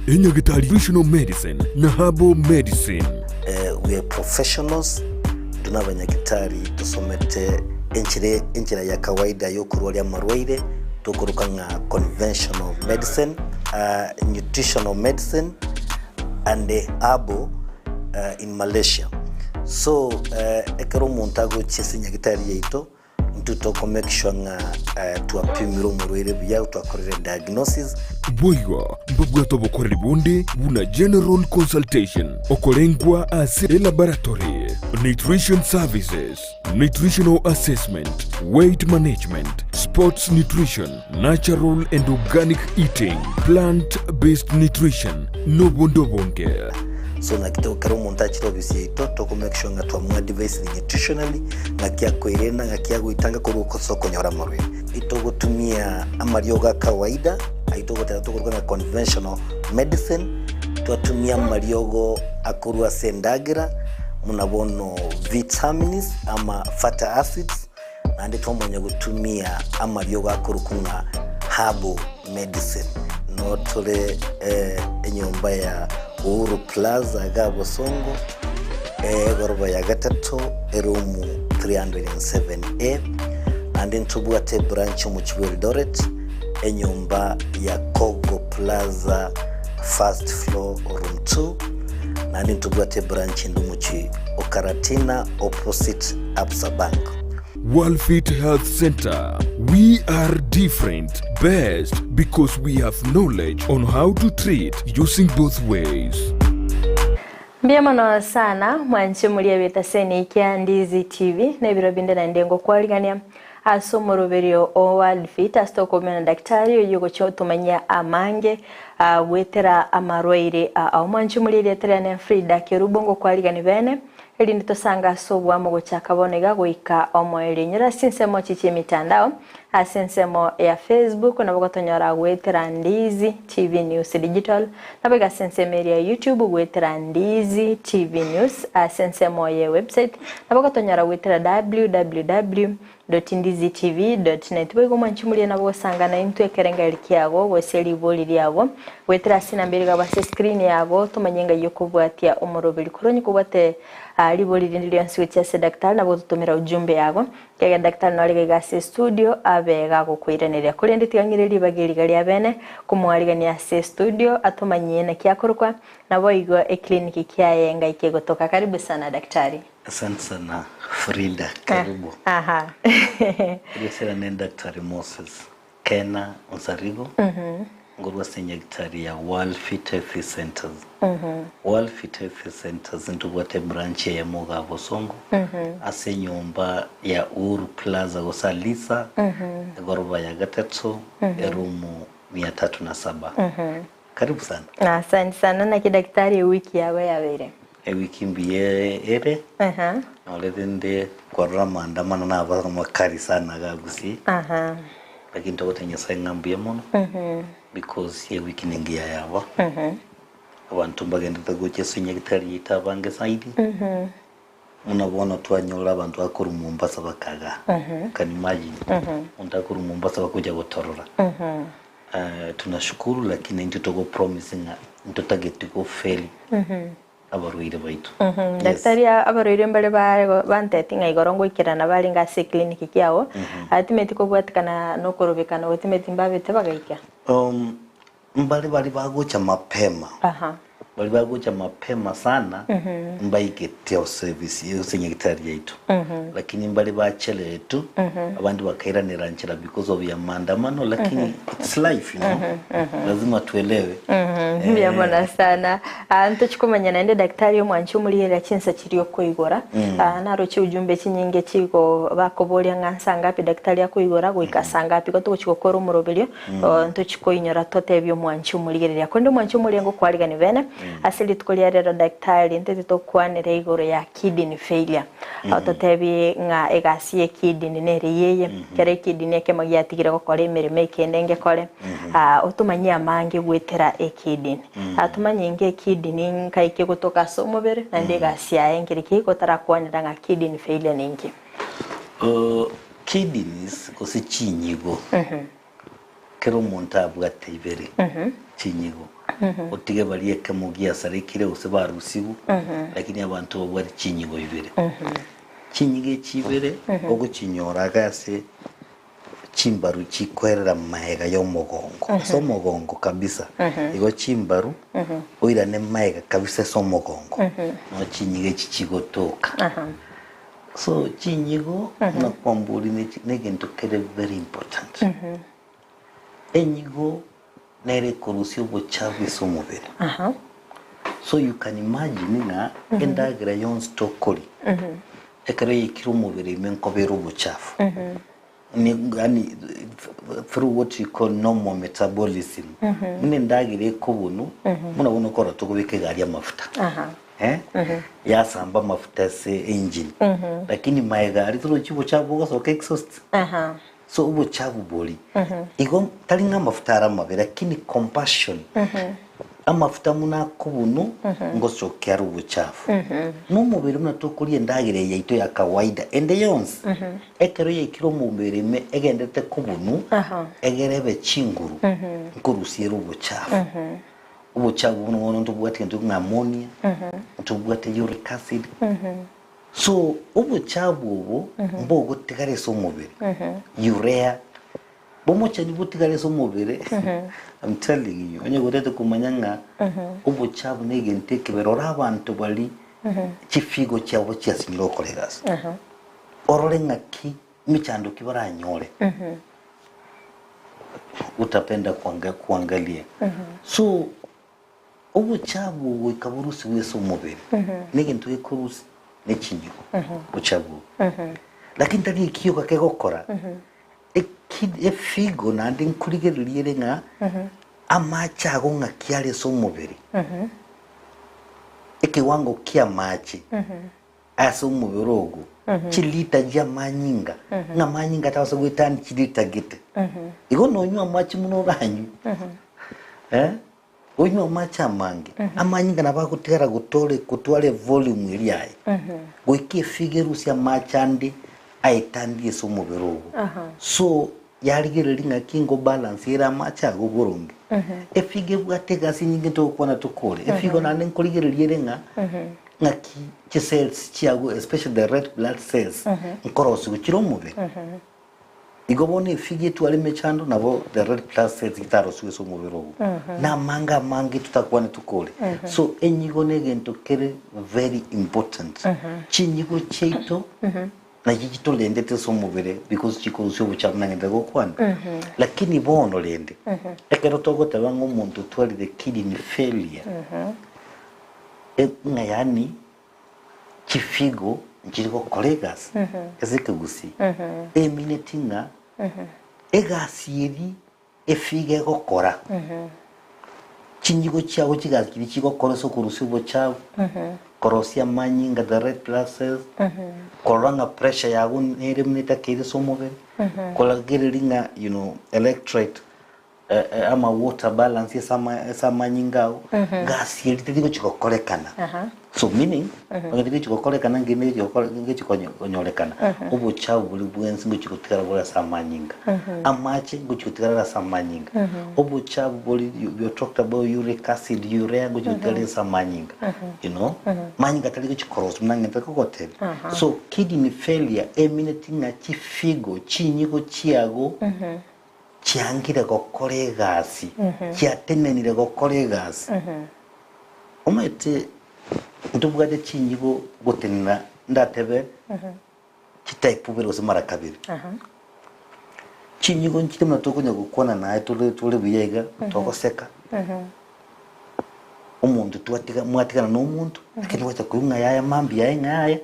Enyagitari Traditional Medicine na Herbal Medicine. We are professionals, intwe nabanyagitari tosomete enchera enchera ya kawaida yokorwaria amarwaire tokoroka ng'a conventional medicine, nutritional medicine and herbal in Malaysia. So ekero omonto agochia ase enyagitari yaito, Intwe toko make sure ng'a twapimire omorwaire buya, twakorire diagnosis. Boigo mbabwate obokoreri bonde buna general consultation, okorengwa ase elaboratory, nutrition services, nutritional assessment, weight management, sports nutrition, natural and organic eating, plant based nutrition, nobonde obonge. So naki to kera omonto achire ofisi yaito toko make sure ng'a twamoadvisire nutritionally ng'aki akoerenda ng'aki agoitanga korwa ase okonyora amarwaire. Itogotumia amariogo a kawaida ayio togoteba tokoruga ng'a conventional medicine, twatumia amariogo akorwa ase endagera buna bono vitamins ama fatty acids, Naende twamanya gotumia amariogo akorokwa ng'a herbal medicine. Noo tore enyomba ya Uhuru Plaza iga Bosongo, egoroba ya gatato, eroom 307A. Naende ntobwate ebranch omochie bwa Eldoret, enyomba ya Kogo Plaza first floor room 2. Naende ntobwate ebranch ende omochie o Karatina opposite Absa Bank. Worldfit Health Centre, We are different, best because we have knowledge on how to treat using both ways. Mbuya mono sana mwanche moria b'etaseni kia Ndizi TV na ebiro binde naende ngokwarigania ase omoroberio o World Fit ase tokoumera na daktari oyio ogochia otomanyia amange goetera amarwaire ao. Mwanche moria erieta riane Frida Kerubo ngokwarigani bene Erinde tosange ase oboamo gochaka bono iga goika omoerio. Inyora ase chinsemo echi chi'emitandao, ase ensemo ya Facebook nabo gotonyora goetera Ndizi TV News Digital, nabo iga ase ensemo eria ya YouTube goetera Ndizi TV News, ase ensemo ye website nabo gotonyora goetera www. Ndizitv.net. Boigo omwanchi moria nabo gosanga naintwe ekerengererio kiago gose ribori riago goetera ase enamba ere igabwo ase escreen yago tomanye ngai okobwatia omoroberi. Korwa onye kobwate ribori rinde rionsi gochia ase daktari nabo ototomera ujumbe yago ekiagera daktari nore iga iga ase estudio abe gagokoiraneria. Korende tiga ng'ire ribaga eri iga ria bene komoarigania ase estudio atomanyie naki akorokwa naboigo eclinic kiaye ngai kegotoka. Karibu sana daktari. Asante sana Frida, karibu. Aha. Eriesera ne Daktari Moses Kena Onsarigo, ngorwa ase enyagitari ya World Fit Health Centers. World Fit Health Centers ntobwate ebranch eyemo igaa Bosongo, ase enyomba ya Uhuru Plaza gose Alisa, egoroba ya gatato, eroom mia tatu na saba. Karibu sana. Asante sana naki daktari ewiki yago yabeire? Ewiki mbuya ere, Aha. nore rende kwarora amaandamano naba amakari sana iga Gusii, Aha. lakini togotebia Nyasaye ng'a mbuya mono, because ewiki nengiya yaba, abanto mbagenderete gocha ase enyagitari yaito abange zaidi, buna bono twanyora abanto bakorwa Mombasa bakagaa, you can imagine, omonto akorwa Mombasa bagocha gotorora. Tunashukuru lakini intwe togo promise ng'a ntotageti go fail abarwaire baito. Yes. Daktari abarwaire mbare banteti ng'a igoro ngoikerana barenge ase eclinic kiago, timeti kobwatikana nokorobekana ogo timeti mbabete bagaika? Mbare baria bagocha mapema. Aha. Baria bagocha mapema sana mbaigete service ase nyagetari yaito lakini mbare bachereretwe abande bakairanera nchera because of ya maandamano lakini it's life you know lazima tuelewe Mbuya mono sana. Ah, ntochi komanya naende daktari omwanchi omorigereria chinsa chiria okoigora. Ah, naroche ujumbe chinyinge chigo bakoboria ng'a nsa ngapi daktari akoigora goika saa ngapi. Igo togochi gokora omoroberio Ntochi koinyora totebie omwanchi omorigereria. Korende omwanchi omoria ngokwarigani bene ase rituko ria rero daktari ntete tokwanere igoro ya kidney failure. Ototebie ng'a egasi ye kidney nere yeye, ekero ekidney ekemo giatigire gokora emeremo ekende ngekore, otomanyie amange goetera ekidney. Tomanye inga ekidney nkai kegotoka ase omobere naende egasi yaye nkeri ki gotarakwanera ng'a kidney failure ninki. Kidneys gose chinyigo. Kera omonto abwate ibere chinyigo, otige baria ekemo giasarekire gose barusigwe, lakini abanto babwate chinyigo ibere. Chinyigo echi ibere ogochinyora iga ase chimbaru chikoerera maega y'omogongo, ase omogongo kabisa, igo chimbaru oirane maega kabisa ase omogongo, noo chinyigo echi chigotoka. So chinyigo buna kwambori ne egento kere very important. Enyigo nere ekorusia obochafu ase omobere. So you can imagine ng'a endagera yonsi tokoria ekero yaikire omobere ime nkobera obochafu. Yaani through what you call normal metabolism. Buna endagera ekobunwa buna bono okora tokobeka egari amafuta. Eh? Yasamba amafuta ase engine. Lakini maega aria torochi obochafu bogosoka exhaust. So obochafu bori igo tari ng'a amafuta are amabe lakini compassion amafuta buna akobunu ngosokia are obochafu. Na omobere buna tokoria endagera eye yaito ya kawaida ende yonsi ekero yaikire omobere ime egenderete kobunu egere ebe chinguru nkorusia ere obochafu. Obochafu buna bono ntobwate gento ng'a ammonia, ntobwate uric acid. So obochafu obo mbogotigara ase omobere, urea, bomochenu botigare ase omobere, I'm telling you, onye gotete komanya ng'a obochafu na egento ekebe, rora abanto baria chifigo chiabo chiasinyire gokora egasi, orore ng'aki emechando ki baranyore, utapenda kuanga kuangalia. So Obochabu obo goika borusigwe ase omobere, na egento gekorusia nechinyigo, obochabu obo. Lakini tari ekioka kegokora, eki- efigo naende nkorigereria ere ng'a amache ago ng'aki are ase omobere, ekewango kia amache ase omobere ogo, chilita chi'amanyinga, ng'a amanyinga tabasa goetania chilita gete. Igo nonywa amache buna oranywe, eh, Onywe amache amange, amanyinga nabo agotigara gotore gotwara evolume eria yaye, goika efigo erusie amache ande aetandie ase omobere ogo. So yarigereria ng'aki ngo balance ere amache ago boronge. Efigo ebwate egasi enyinge ntogokwana tokore. Efigo naende nkorigereria ere ng'a ng'aki chicells chiago especially the red blood cells nkorosiwa chire omobere. Igo bono efigi etware emechando nabo the red blood cells chitarosiwe ase omobere ogo. Na amange amange totakwane tokore. So enyigo na egento kere very important. Chinyigo chiaito nachio chitorendete ase omobere because chikorusia obochafu nang'ende gokwana. Lakini bono rende ekero togoteba ng'a omonto otwarire kidney failure ng'a yaani Chifigo nchiri gokora egasi ase ekegusii, emineti ng'a egasi eri efigo egokora, chinyigo chiago chigasi chiria chigokora ase okorusia obochafu, korosia amanyinga the red blood cells, korora ng'a pressure yago nere buna etakeire ase omobere, koragereria ng'a you know electrolyte ama water balance ase ama ase amanyinga ao, gasi eria teri gochi gokorekana. So meaning, onye teri gochi gokorekana ngende gochi gokore ngochi konyo konyorekana, obochafu boria bwensi ngochi gotigara bore ase amanyinga. Amache ngochi gotigara are ase amanyinga. Obochafu boria you you talked about uric acid, urea ngochi gotigara ase amanyinga, you know, manyinga tari gochi korosia buna ng'ente kogotebia. So kidney failure emineti ng'a chifigo, chinyigo chiago. Chiangire gokora egasi, chiatenenire gokora egasi. Omanyete ntobwate chinyigo gotenena ndatebe chitype ibere gose mara kabere. Chinyigo nchire buna tokonya gokwana naye tore tore buya iga, togoseka, omonto twatiga mwatigana na omonto, lakini gwacha koigwa ng'a yaya mambia yaye ng'a yaya.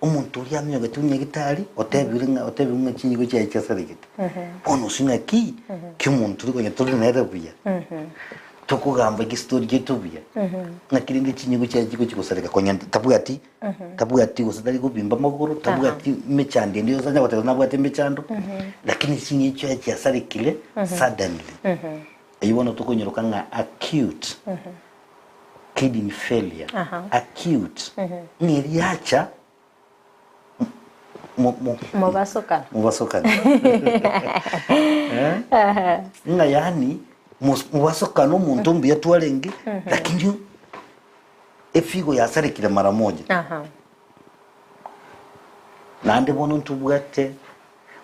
Omonto oria aminyogete onyagitari, otebire ng'a otebigwe ng'a chinyigo chiaye chiasaregete. Bono ase ng'aki ki omonto oria konya tori nere buya, tokogamba egestori giaito buya, ng'aki rende chinyigo chiaye chigochi gosareka konya tabwati tabwati gose tari kobimba amagoro, tabwati emechando ende yonsi onye goteba nabwate emechando, lakini chinyigo chiaye chiasarekire suddenly. Eywo bono tokonyeroka ng'a acute. Kidney failure, acute, ng'a eriacha Mo- mo- Mobasokano. Mobasokano. Eh? Ng'a yaani mos- mobasokano omonto mbuya twarenge lakini efigo yasarekire mara moja. Aha. Naende bono ntobwate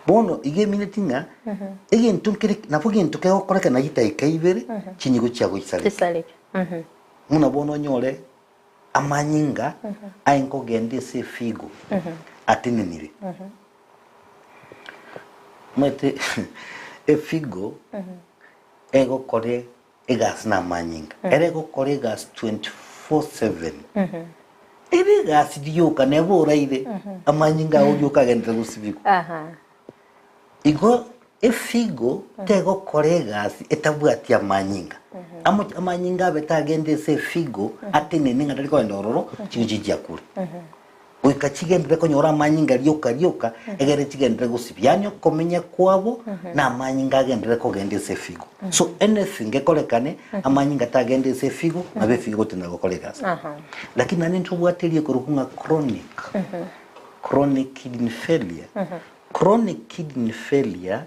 bono iga emineti ng'a egento nkere nabo gento kegokoreka na chidakika ibere chinyigo chiago chisareke. Chisareke. Buna bono onyore amanyinga aye nkogenda ase efigo atenenire. Omanyete efigo egokora egasi na amanyinga, ere egokora egasi 24/7. Ere egasi rioka neba oraire amanyinga ago rioka agenderere gosibigwa. Igo efigo tegokora egasi etabwati amanyinga. Amo amanyinga abe tagende ase efigo atenene ng'a tari kogenda ororo, chigochia chiakure. Goika chigenderere konyora amanyinga rioka rioka egere chigenderere gosibia. Yaani okomenya kwabo na amanyinga agenderere kogenda ase efigo. So anything ekorekane amanyinga tagenda ase efigo nabo efigo egotenena gokora egasi. Lakini naende ntobwate eriekorokwa ng'a chronic, chronic kidney failure. Chronic kidney failure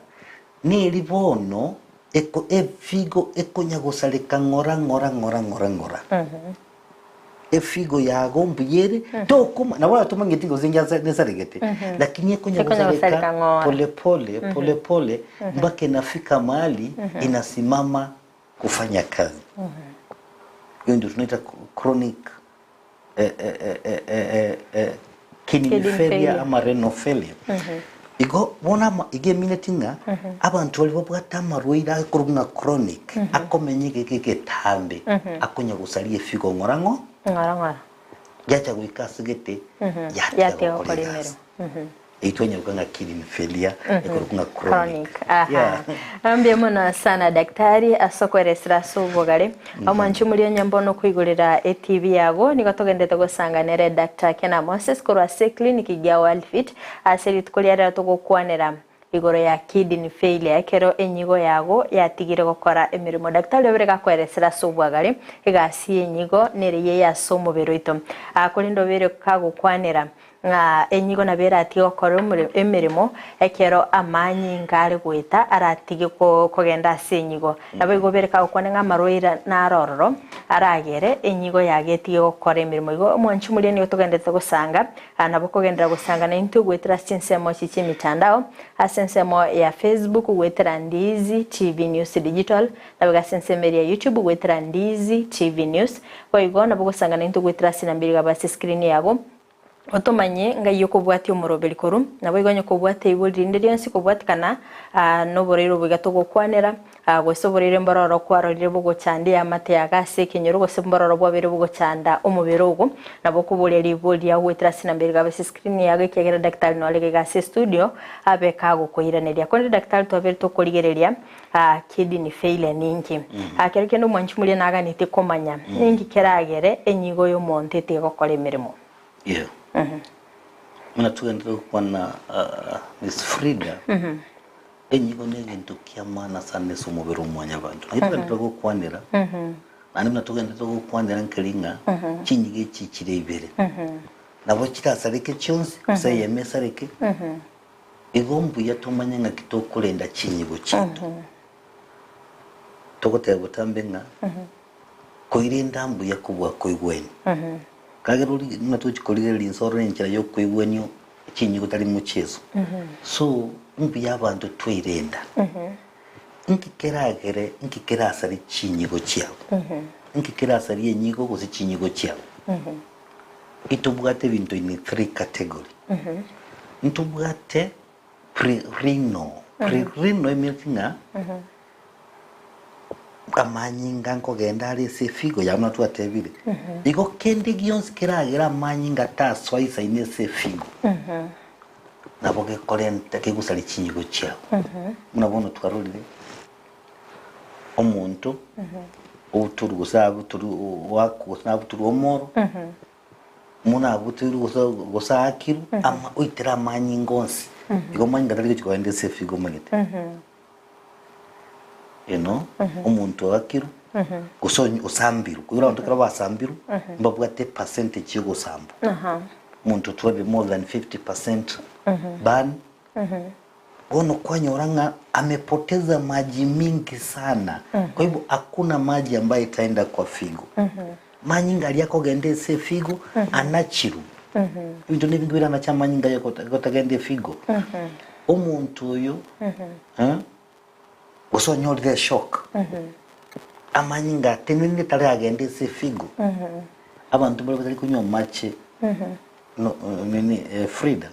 neri bono eko efigo ekonya gosareka ng'ora ng'ora ng'ora ng'ora ng'ora. Efigo yago mbuya ere tokoma nabo oratomanyeti gose ngiasa nesaregete lakini ekonya Ekonya gosareka gosareka ng'ora. pole pole pole pole mpaka inafika mahali inasimama kufanya kazi. Hiyo ndio tunaita chronic kidney Kidney failure failure. ama renal failure. Igo bono ama iga emineti ng'a abanto baria babwate amarwaire akorwa ng'a chronic akomenya egeka egetambe akonya gosaria efigo ng'ora ng'o Ng'ora ng'ora. yacha goika ase gete yatiga Yatiga gokora gokora egasi. emeremo. Eyio twanyaroka ng'a kidney failure ekorokwa ng'a chronic. Chronic. Aha. Yeah. Mbuya mono sana daktari ase okoeresera ase obogare. Omwanchi omoria onye mbono okoigorera eTV yago nigo togendete gosanga nere Doctor Kena Moses korwa ase eclinic gia Worldfit ase rituko ria rero togokwanera igoro ya kidney failure ekero enyigo yago yatigire gokora emeremo. Daktari obere gakoeresera ase obwagare egasi y'enyigo nere eye ase omobere oito. Korende obere kagokwanera Ng'a enyigo nabo eratige gokora emeremo ekero amanyinga are goeta aratige kogenda ase enyigo. Naboigo obere kagokwana ng'a amarwaire naro ororo aragere enyigo yaye etige gokora emeremo. Igo omwanchi omoria nigo togenderete gosanga, nabo okogenderera gosanga naintwe goetera ase chinsemo echi chi'emitandao, ase ensemo ya Facebook goetera Ndiizi TV News Digital, naboigo ase ensemo eria ya YouTube goetera Ndiizi TV News. Boigo nabo ogosanga naintwe goetera ase enamba eria igaba ase escreen yago. Otomanye ngai okobwatia omoroberi korwa, naboigo onye kobwate ibori rinde rionsi kobwatikana noboraire obo iga togokwanera, gose oboraire mbororo kwarorire bogochanda eamate yago ase ekenyoro gose mbororo bwabeire bogochanda omobere ogo, nabo okoboria ribori riago goetera ase enamba ere iga ase escreen yago ekiagera daktari nore iga ase estudio abe kagokoiraneria. Korende daktari twabeire tokorigereria kidney failure ninki? Kero kende omwanchi moria naganetie komanya ninki keragere enyigo y'omonto etige gokora emeremo. Yeah. Buna togenderere gokwana Miss Frida, enyigo na egento kia maana sana ase omobere o mwanyabanto. Naki togenderere gokwanera, naende buna togenderete gokwanera nkeri ng'a chinyigo echi chire ibere. Nabo chirasareke chionsi, gose eyemo esareke, igo mbuya tomanye ng'aki tokorenda chinyigo chiaito. Togoteba botambe ng'a koirenda mbuya kobua koigwenia. Kagera ori buna tochi korigereria inse orore enchera ya okoigwenia chinyigo tari mocheso. So mbuya abanto twairenda. Nki keragere nki kerasare chinyigo chiabo? Nki kerasarie enyigo gose chinyigo chiabo? Itobwate ebinto in three category. Ntobwate pre-renal. Pre-renal emeans ng'a amanyinga nkogenda are ase efigo yao buna twatebire. Igo kende gionsi keragere amanyinga tasoa isaine ase efigo, nabo gekorenta kegosaria chinyigo chiao. Buna bono twarorire omonto obutorwa gose abutorwa oakwa gose nabutorwa omoro, Buna abutoirwe gose gose aakirwe, ama oitere amanyinga onsi. Igo amanyinga tari gochia kogenda ase efigo omanyete. You know, omonto oakirwe, gose onye osambirwe, koigora abanto ekero basambirwe, mbabwate epercentage ya ogosambwa. Omonto otwarire more than 50 percent. Burn. Bono kwanyora ng'a amepoteza maji mingi sana. Kwa hivyo hakuna maji ambayo itaenda kwa figo. Manyinga aria akogenda ase efigo anachirwe. Ebinto nebinge biranache amanyinga aye gotagenda efigo. Omonto oyo eh, gose onyorire eshock, amanyinga atenenire taragenda ase efigo. Abanto mbare batari konywa amache no nini Frida.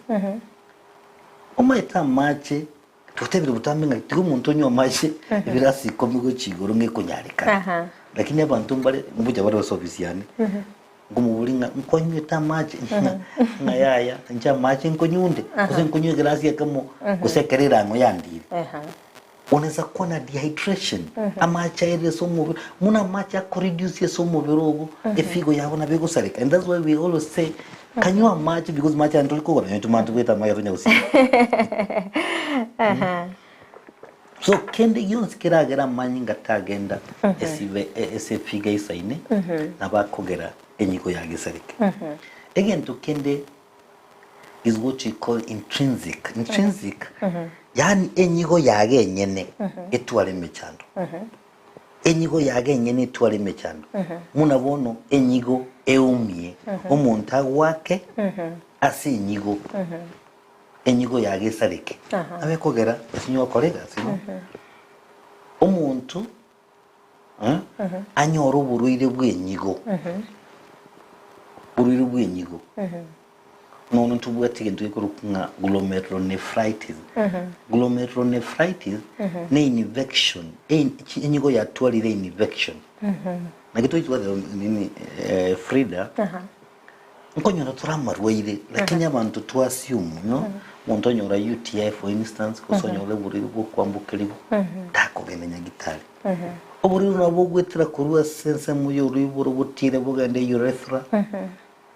Omanyete amache Totebire botambe ng'a tiga omonto onywe amache ebirasi ikomi gochia igoro ng'a ekonyarekana. Aha. Lakini abanto mbare mbuya bare ase ofisi yane, nkomoboria ng'a nkonywete amache? Ng'a ng'a yaya, inche amache nkonywa gose nkonywa egerasi ekemo gose ekero erang'o yandire. Aha. Onaweza kuwa na dehydration, amache aerire ase omobere, buna amache akoreduce ase omobere ogo, efigo yago nabo egosareka. And that's why we always say, kanywa amache because mache aya ntori kogora, nonye tomanyete goeta amache tonya gosiba. So kende gionsi keragere amanyinga tagenda esibe ase efigo eisaine, nabo akogera enyigo yago esareke. Egento kende is what we call intrinsic. Intrinsic, yaani enyigo yago enyene etware emechando. Enyigo yago enyene etware emechando. Buna bono enyigo eumie, omonto agoake ase enyigo, enyigo yago esareke. Nabo ekogera esinye gokora egasi no. Omonto anyore oborwaire bw'enyigo, oborwaire bw'enyigo, nono ntobwate egento gekorokwa ng'a glomerulonephritis. Glomerulonephritis ne infection, enyigo yatwarire infection. Naki tochi nini Frida, Nkonyora tore amarwaire, lakini abanto twa assume, you know, omonto onyora UTI for instance, gose onyore oborwaire bwa okoambokerigwa, takogenda nyagitari. Oborwaire nabo bogoetera korwa ase ensemo ya oroiboro botiire bogende urethra,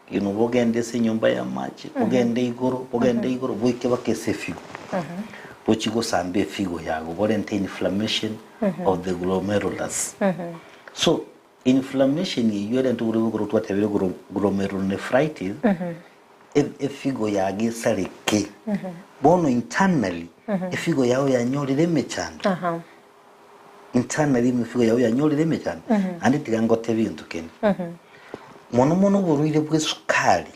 you know, bogende ase enyomba ya amache, bogende igoro, bogende igoro, boike mpaka ase efigo. Bochie gosamba efigo yago, borente inflammation of the glomerulus. So, Inflammation eyio ere intwe korwa twatebire glomerulonephritis, efigo yago esareke. Bono internally, efigo yao yanyorire emechando. Internally efigo yao yanyorire emechando. Naende tiga ngotebie egento kende. Mono mono oborwaire bwa esukari,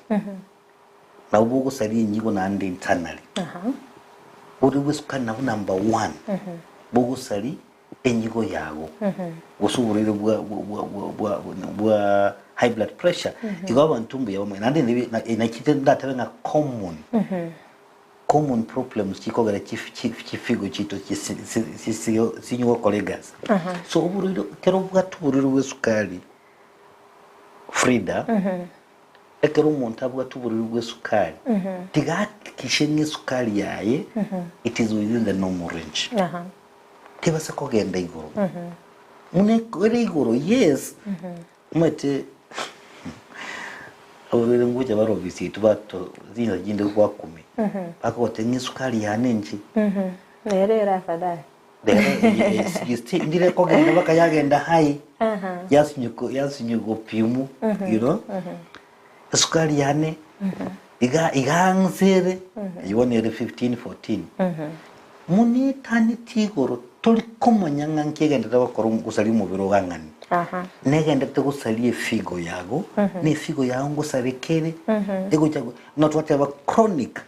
nabo bogosaria enyigo naende internally. Oborwaire bwa esukari nabwo number one, bogosaria enyigo yago, gose oborwaire bwa bwa bwa bwa bwa high blood pressure, igo abanto mbuya bamanye. Naende nibi na naki ndatebe ng'a common, common problems chikogera chif chif chifigo chiaito chisi si si sinye gokora egasi. So oborwaire ekero obwate oborwaire bwa esukari, Frida, ekero omonto abwate oborwaire bwa esukari, tiga ahakikishe ng'a esukari yaye it is within the normal range. Tebasa kogenda igoro. Buna ere igoro, yes, omanyete abarwaire ngocha bare ofisi yaito bato chinsa chinde gwakumi, bakogotebia ng'a esukari yane inche. Nere ere afadhali. Rero ndire kogenda mpaka yagenda high, yasinywa yasinywa gopimwa, you know, esukari yane iga igang'sa ere, eywo bono ere 15, 14. Monetaneti igoro tori komanya ng'a nki egenderete gokora gosaria omobere ogang'ani. Negenderete gosaria efigo yago, na efigo yago ngosareka ere, egocha buna twateba chronic,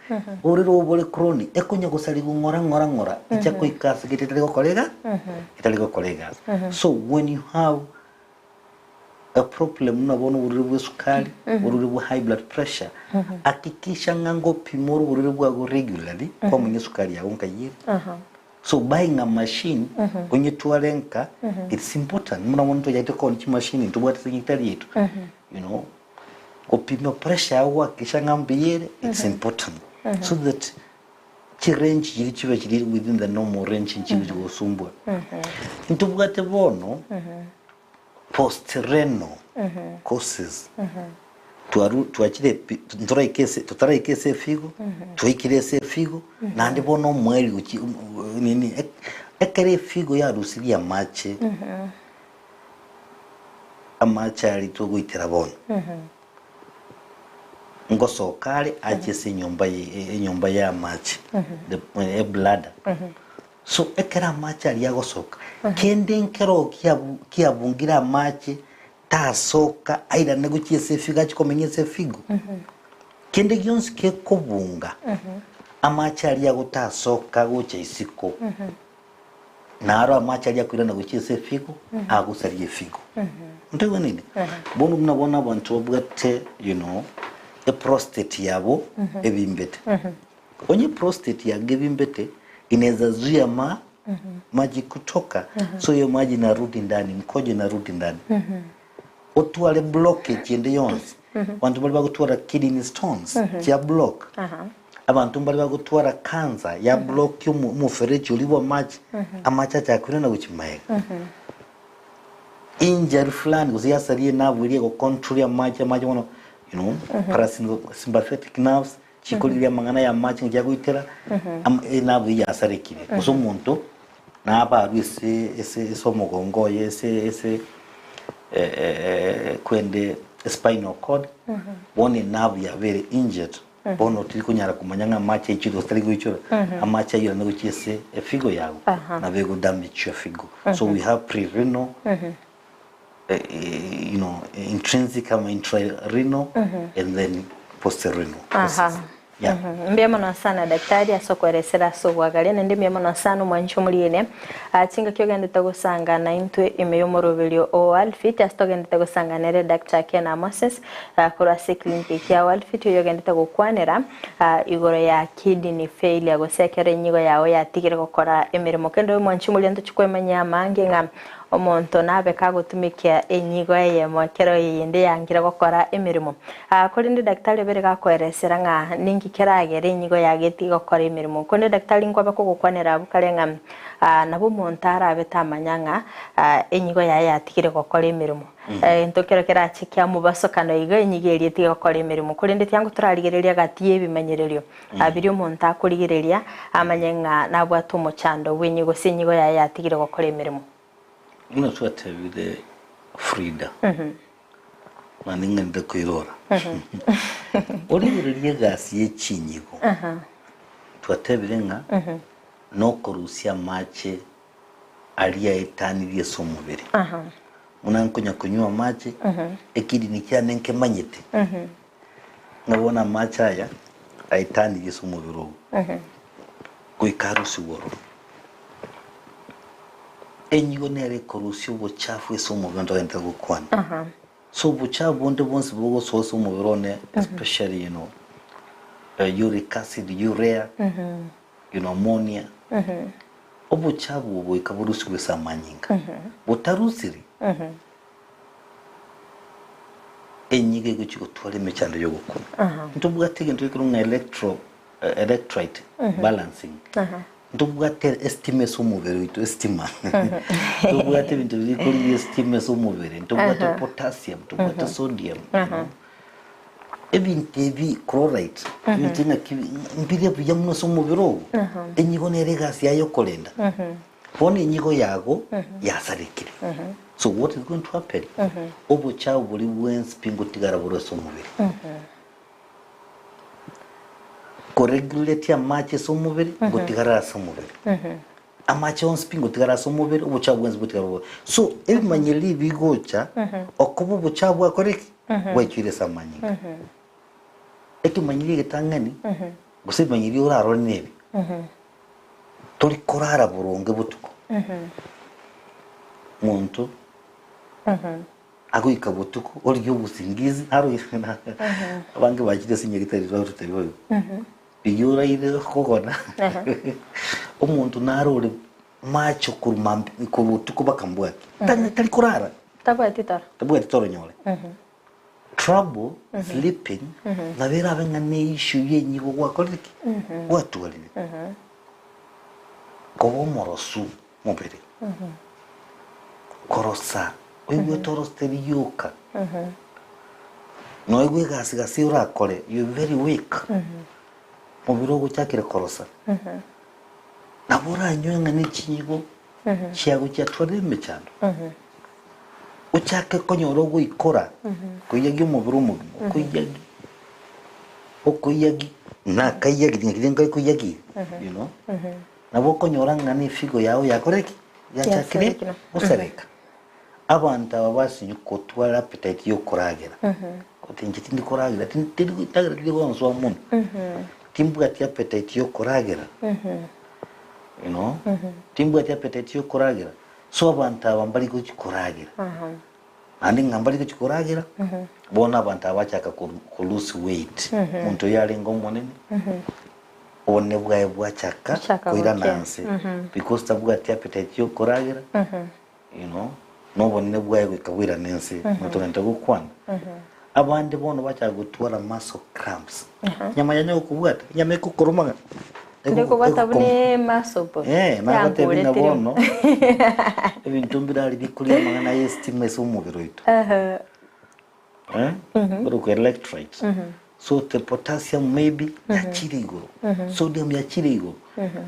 orere obore chronic, ekonya gosarigwa ng'ora ng'ora ng'ora, echa goika ase gete etari gokora iga, etari gokora egasi. So when you have a problem buna bono oborwaire bwa esukari, oborwaire bwa high blood pressure, hakikisha ng'a ngopima ore oborwaire bwago regularly, kwamanya esukari yago nkai ere. So buying a machine, onyetware nka, it's important. Buna bono tochagete koonia chimachine ntobwate ase enyagitari yaito, you know, gopima pressure yago gohakikisha ng'a mbuya ere, it's important. So that chirange chiria chibe chiri within the normal range nchigochi gosumbua. Ntobwate bono post renal causes twaru twachire pi ntoraika ase totaraika ase efigo, twaikire ase efigo, naende bono omoerio gochi nini ekero efigo yarusirie amache, amache aria togoitera bono. Ngosoka are ache ase enyomba ye enyomba ya amache, the ebladder. So ekero amache aria agosoka, kende nkero kiabu kiabungire amache tasoka airane gochia ase efigo achie komenya ase efigo. Kende gionsi gekobunga amache aria agotasoka gocha isiko, naro amache aria akoirana gochia ase efigo, agosaria efigo. Ntoigwanini? Bono buna bono abanto babwate you know, eprostate yabo ebimbete. Onye prostate yago ebimbete, inaweza zuia ma maji kutoka, so hiyo maji inarudi ndani, mkojo inarudi ndani. Otware blockage ende yonsi, abanto mbare bagotwara kidney stones chia block, abanto mbare bagotwara cancer ya block omo omofereji oria bwa amache, amache achaka koirana gochia magega. Injury fulani gose yasaria enabu eria egocontrol amache amache bono you know, parasympathetic nerves chikoriria amang'ana ya amache ng'aki agoitera am- enabu eyio yasarekire. Gose omonto nabarwe ase ase ase omogongo oye ase ase kwende spinal cord, bono enabu yabeire injured, bono tiri konyara komanya ng'a amache aichire gose tari goichora, amache ayio naende gochia ase efigo yago, nabo ego damage your figo. So we have pre-renal, you know, intrinsic ama intrarenal and then post-renal process. Yeah. Mbuya mono sana daktari ase okoeresera ase obwagaria naende mbuya mono sana omwanchi omoriene. Ah, chingaki ogendete gosangana intwe ime y'omoroberio o Walfit ase togendete gosangana ere Doctor Kena Moses ah, korwa ase eclinic eki ya Walfit oyo ogendete gokwanera ah, igoro ya kidney failure gose ekero enyigo yao yatigire gokora emeremo. Kende omwanchi omoriene tochi kwemanyia amange ng'a Omonto nabe kagotumekia enyigo eyemo ekero eyende yangire gokora emeremo. Aa, korende daktari obere gakoeresera ng'a ninki keragere enyigo yaye etige gokora emeremo. Korende daktari nkwabe kogokwanera abwo kare ng'a aa, nabo omonto arabe tamanya ng'a aa, enyigo yaye yatigire gokora emeremo. Egento kero kerache kiamobasokana iga enyigo eria etige gokora emeremo. Korende tiango torarigereria gati y'ebimanyererio Biria omonto akorigereria, amanye ng'a nabwate omochando bw'enyigo gose enyigo yaye yatigire gokora emeremo. Buna twatebire Frida, naende ng'ende koirora, origererie egasi ye chinyigo, twatebire ng'a nokorusia amache aria aetanirie ase omobere. Buna nkonya konywa amache, ekidney kiane nkemanyete Ng'a bono amache aya aetanirie ase omobere oo, goika arusigwe ororo. Enyigo nere ekorusia obochafu ase omobere onde togente gokwana. So obochafu bonde bonsi bogosoa ase omobere one especially you know, uric acid, urea, you know, ammonia, obochafu obo goika borusigwe ase amanyinga. Botarusiri, Enyigo egochia gotwara emechando y'ogokuna. Ntobwate egento gekorwa ng'a electro electrolyte balancing. Ntobwate estima ase omobere oito, estima. Ntobwate ebinto biria bikorigia estima ase omobere, ntobwate potassium, ntobwate sodium, you know. Ebinto ebi chloride, ebinto ng'aki mbiria buya mono ase omobere ogo. Enyigo nere egasi yaye okorenda. Bono enyigo yago yasarekire. So what is going to happen? Obochafu boria bwensi pi ngotigara bore ase omobere. Koregulate amache ase omobere, ngotigara ase omobere. Amache onsi pi ngotigara ase omobere, obochafu bwensi ngotigara bore. So ebimanyereri bigocha, okoba obochafu bwakore ki? Bwaichoire ase amanyinga. Ekemanyereri egetang'ani, gose ebimanyereri orarore nebi, Tori korara boronge botuko. Monto agoika botuko origie obosingizi naro abange bachire ase nyagetari bagototebia boigo. Rigia oraire kogona omonto naro ore macho korwa mambia korwa botuko mpaka mbwaki tari tari korara. Tabwati toro. Tabwati toro nyore. Trouble sleeping nabo erabe ng'a ne issue ye enyigo gwakorire ki? Gwatwarire. Koba omorosu mobere, korosa oigwete orosete rioka, noigwe egasi gase orakore you very weak, mobere ogochakire korosa, nabo oranywe ng'a ne chinyigo chiago chiatwarire emechando. Ochake konyora ogoikora, koiyagia omobere omogima, okoiyagia. Okoiyagi, nakaiyagiri ng'aki rende nkoiyagi, you know. Nabo okonyora ng'a na efigo yago yakora ki? Yachakire Yasarekire. gosareka. Abanto aba basinyu kotwara appetite ya okoragera, oti inche tindi koragera, tin- tindi endagera tindi gonsoa mono, timbwati appetite ya okoragera, you know, timbwati appetite ya okoragera. So abanto aba mbari gochi koragera. Naende ng'a mbari gochi koragera, bono abanto aba bachaka ko ko lose weight. Omonto oyo arenge omonene, obonene bwaye bwachaka Gochaka koirana gokia. nse because tabwati appetite ya okoragera, you know, na obonene bwaye goika boirane nse, omonto ogente gokwana. Abande bono bachaka gotwara muscle cramps. Enyama yanya gokobwata, enyama ekokoroma ng'a Ndikobwata buna emasopo. Eh, nagotebi ng'a Yankuretire. bono ebinto mbirari bikoria amang'ana ya estima ase omobere oito. Aha. Eh? Korokwa electrolytes. So the potassium maybe yachire igoro. Sodium yachire igoro.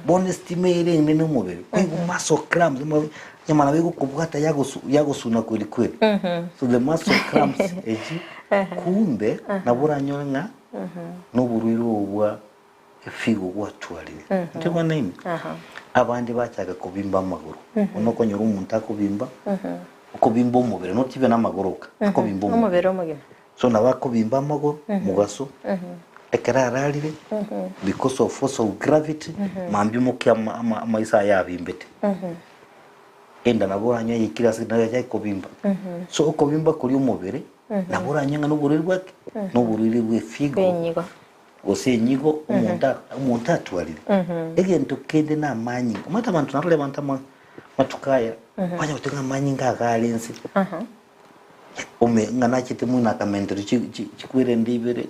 Bono estima ere enene omobere. Koigwa muscle cramps, ama- enyama nabo egokobwata yagosu yagosuna kweri kweri. So the muscle cramps echi kumbe nabo oranyore ng'a noborwaire obo bwa efigo gwatwarire. Inche bono ime, abande bachaka kobimba amagoro. Bono okonyora omonto akobimba, okobimba omobere, not even amagoro oka, akobimba omobere. Omobere omogima. So nabo akobimba amagoro, mogaso, ekero ararire, because of force of gravity, mambia omokia ama- ama- amaiso aye abimbete. Enda nabo oranyore yaikire ase nayo yachaka kobimba. So okobimba koria omobere, nabo oranyore ng'a noborwaire bwaki? Noborwaire bwa efigo. Bw'enyigo. Gose enyigo omonto omonto atwarire. Egento kende namanyinga. Omanyete abanto narore abanto ama amatuko aya, banya goteba ng'a amanyinga iga are nse. Ome ng'a nachete moino akamenterwa chi chi chikwerende ibere,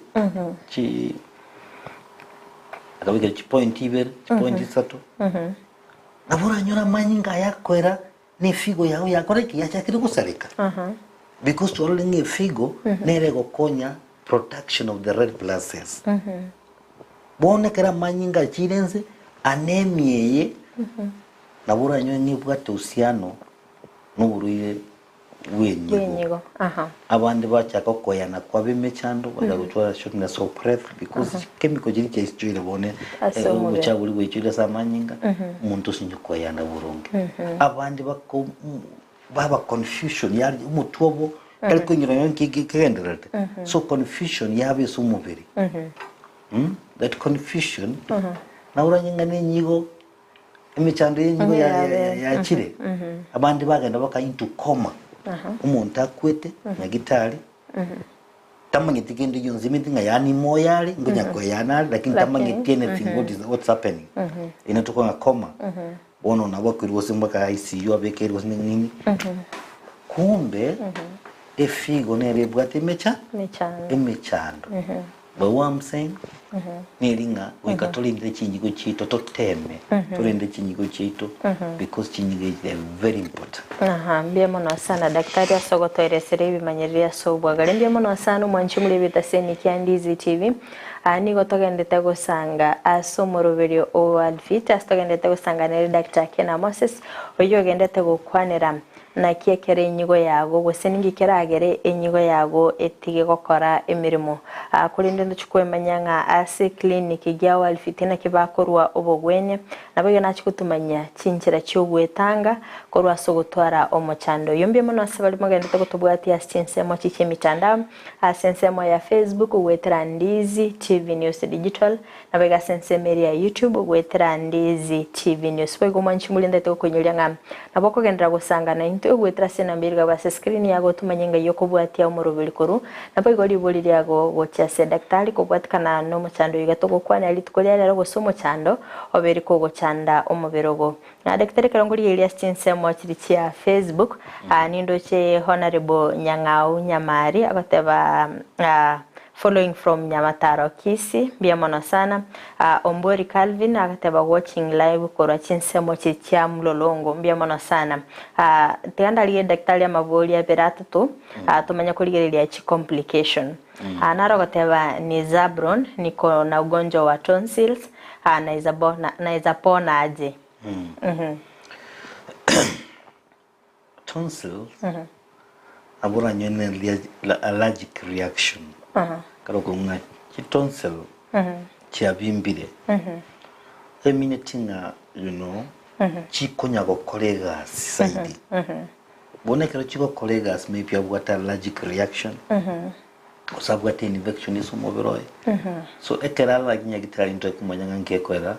chi akabekera chipoint ibere, chipoint isato. Nabo oranyore amanyinga aya akoera na efigo yago yakora ki? Yachakire gosareka. Because twarorire ng'a efigo nere egokonya production of the red blood cells. Bono ekero amanyinga achire nse, anemia eye nabo oranyore ng'a ebwate uhusiano na oborwaire bw'enyigo. Bw'enyigo, aha. Abande bachaka okoyana kwabo emechando, bachaka gotwara shortness of breath because chemical chiria chiaichoire bono Ase eh, omobere. obochafu boria bwaichoire ase amanyinga, omonto osinye koyana boronge. Abande bako baba confusion yari omotwe obo tari koinyora nonya nki ki- kegendererete. So confusion yaba ase omobere. Mm, that confusion, nabo oranye ng'a na enyigo Emechando y'enyigo ya- ya- ya- yachire, abande bagenda baka into coma, omonto akwete nyagitari, tamanyeti kende gionsi, emeti ng'a yaani moyo are, ngonya koeyana are, lakini tamanyeti anything what is what's happening. Eye netoka ng'a coma, bono nabo akoirwa gose mpaka ICU abekerwe gose nini, kumbe efigo nere ebwate emecha Emechando. emechando. But what I'm saying neri ng'a goika torende chinyigo chiaito toteme torende chinyigo chiaito because chinyigo echi they are very important. Aha, mbuya mono sana daktari ase ogotoeresera ebimanyererio ase obwagare. Mbuya mono sana omwanchi omore ebitaseni kia Ndizi TV. Aa nigo togendete gosanga ase omoroberio o World Fit ase togendete gosanga nere Doctor Kena Moses oyio ogendete gokwanera Naki ekero enyigo yago, gose ninki keragere enyigo yago etige gokora emeremo? Aa, korende ntochie kwemanya ng'a ase eclinic gia Walfit naki bakorua obogwenia, naboigo nachie gotomanyia chinchera chi'ogwetanga korwa ase ogotwara omochando oyo. Mbuya mono ase baria mogenderete gotobwatia ase chinsemo echi chi'emitandao, ase ensemo ya Facebook goetera Ndizi TV News Digital, Naboigo ase ensemo eria ya YouTube goetera Ndizi TV News. Boigo omwanchi moria ntaete gokoinyoria ng'a nabo okogenderera gosanga naintwe goetera ase enamba eria igabwe ase screen yago tomanye ng'ai okobwatia omoroberi korwa. Naboigo ribori riago gochia ase daktari kobwatikana nomochando oyo iga togokwanera rituko ria rero gose omochando obe rikogochanda omobere ogo. Na daktari ekero nkorigereria ase chinsemo chiria chia Facebook nindoche Honourable Nyang'au Nyamari agoteba Following from Nyamataro Kisii, mbuya mono sana. Ombwori Calvin agateba watching live korwa chinsemo chi chia Mlolongo, mbuya mono sana. Tiga ndarigie daktari amabori abere atato tomanye korigereria chi complication. Naro ogoteba ni Zabron niko na ugonjwa wa tonsils naeza pona aje? Tonsils nabo oranyore ne allergic reaction kare okong'a. Chitonsil chiabimbire, emineti ng'a you know, chikonya gokora egasi zaidi. Bono ekero chigokora egasi maybe abwate allergic reaction, gose abwate infection ase omobere oye. So ekero allergy nyagitari ntore komanya ng'a nki ekoera,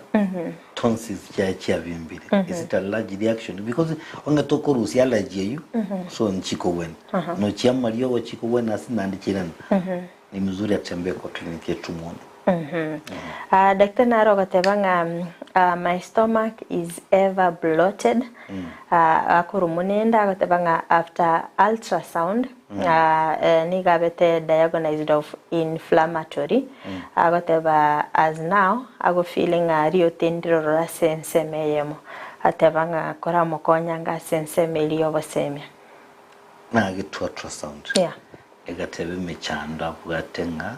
tonsils chiaye chiabimbire. Is it allergy reaction? Because onye tokorusia allergy eywo, so nchikogwena. Nochia amariogo chikogwena ase naende chiirana. Ni mzuri atembee kwa clinic yetu muone. Ah, daktari naro ogoteba ng'a ah, my stomach is ever bloated Ah, akorwa munenda agoteba ng'a after ultrasound ah, eh, nigo abete diagnosed of inflammatory agoteba as now agofeel ng'a riote ndirororo ase ensemo eyemo ateba ng'a koramokonya anga ase ensemo eria y'obosemia. Nagetwe ultrasound. Yeah. Egateba emechando abwate ng'a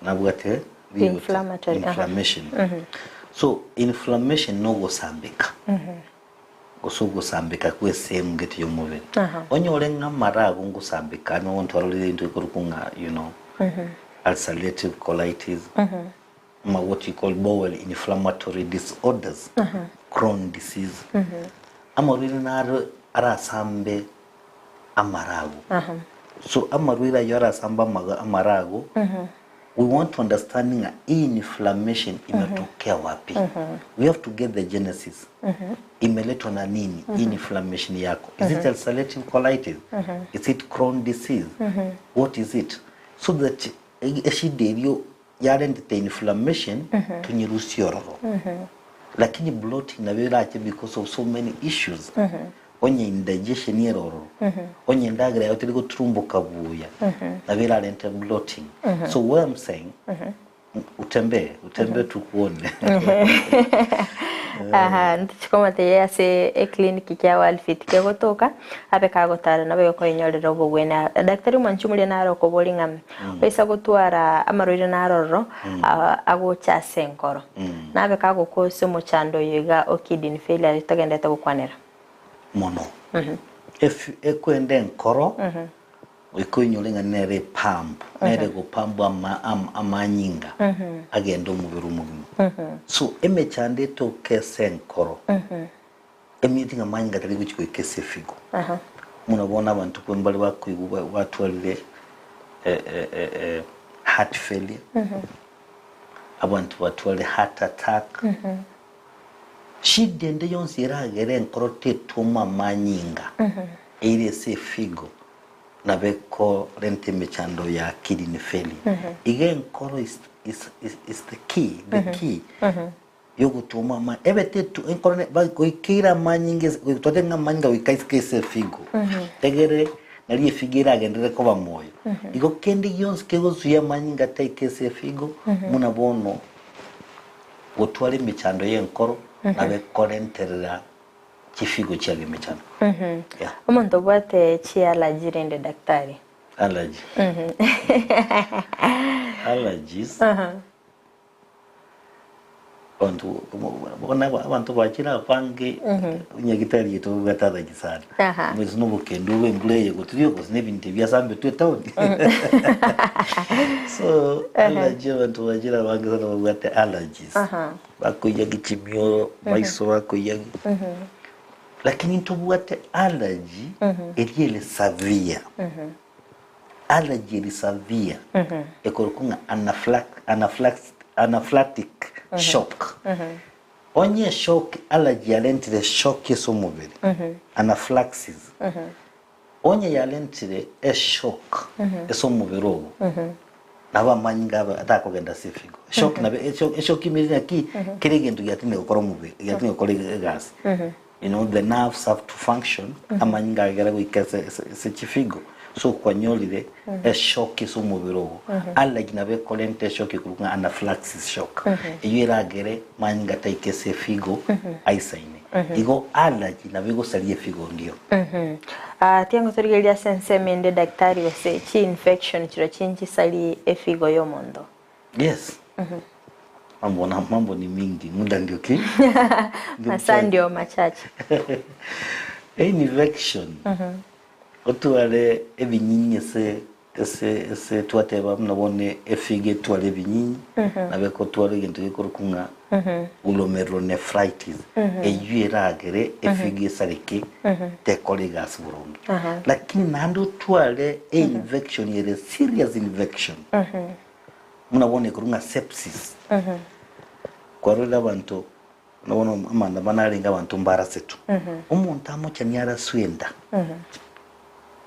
nabwate rigote, Inflammatory, aha. inflammation. So inflammation nogosambeka gose ogosambeka kwa esehemu gete y'omobere. Aha. Onyore ng'a amara ago ngosambeka ane omonto arorire ebinto bikorokwa ng'a you know ulcerative colitis, ma what you call bowel inflammatory disorders, Crohn disease. Amarwaire naro arasambe amarago. So amarwaire ayio arasambe amaga amarago, we want to understand ng'a hii inflammation imetokea wapi. We have to get the genesis. Imeletwa na nini hii inflammation yako? Is it ulcerative colitis? Is it Crohn disease? What is it? So that eshida erio yarentete inflammation tonyerusie ororo. Lakini bloating nabo erache because of so many issues. Onye indigestion ere ororo, onye endagera yao teri goturumboka buya, nabo erarente bloating. So what I'm saying, utembee, utembee tukuone. Aha, ntochikomotebia ase eclinic kia Worldfit kegotoka, abe kagotara nabo egokoinyorera obogwenia. Daktari omwanchi omoria nare okoboria ng'a oisa gotwara amarwaire naro ororo, agocha ase enkoro. Nabe kagokwa ase omochando oyo iga o kidney failure togenderete gokwanera. Mono. If ekwenda enkoro, goika oinyore ng'a nere epump, nere egopambu ama amanyinga agende omobere omogima. So emechando etoke ase enkoro, emieti ng'a amanyinga tari gochia goika ase efigo. Buna bono abanto kwe mbare bakoigwa batwarire heart failure, abanto batwarire heart attack, Shida ende yonsi eragere enkoro tetwoma amanyinga eire ase efigo nabo ekorenta emechando ya kidney failure. Iga enkoro is, is, is, is the key, the key yogotwoma ama ebe tetu enkoro ne ba goikeire amanyinga ase twateba ng'a amanyinga goika isiko ase efigo egere nari efigo eragenderere koba moyo. Igo kende gionsi kegosuia amanyinga taika ase efigo buna bono Gotwara emechando y'enkoro nabo ekorenterera chifigo chiago emechando. Yeah. Omonto obwate chiallergy rende daktari? Allergy. Allergies. Abanto bono abanto bachire abange nyagitari yaito babwate allergy sana. Aha. Gose na obokendu bwa embura eye goturia gose na ebinto ebi biasambetwe etown. So allergy abanto bachire abange sana babwate allergies. Bakoiyagi chimioro, maiso bakoiyagi. Lakini ntobwate allergy eria ere severe. Allergy eri severe ekorokwa ng'a anaphylactic shock. Onye eshock, allergy yarentire eshock ase omobere, anaphylaxis, onye yarentire eshock ase omobere ogo, nabo amanyinga abe atakogenda ase efigo. Eshock nabo eshock imeri naki kera egento giatinire gokora omobere, giatinire gokora egasi. You know the nerves have to function, amanyinga agere goika ase ase chifigo, so kwanyorire eshock ase omobere ogo. Allergy nabo ekorenta eshock ekorokwa ng'a anaphylaxis shock. Eywo eragere manyinga taika ase efigo aisaine. Igo allergy nabo egosaria efigo ndio. Ah, tiga torigereria ase ensemo ende daktari gose chi infection chirochio nchisari efigo ya omonto. Yes. Mambo na mambo ni mingi, muda ndio ki? Ndio Masaa mchache. ndio machache. Infection. Otware ebinyinyi ase. Ase ase twateba buna bono efigo etware ebinyinyi, nabo egotwara egento gekorokwa ng'a glomerulonephritis, eyio eragere efigo esareke tekora egasi boronge. Lakini naende otware einfection ere serious infection, buna bono ekorokwa ng'a sepsis, kwarorire abanto buna bono amaandamano arenge abanto mbarasetwe, omonto amochani araswe enda.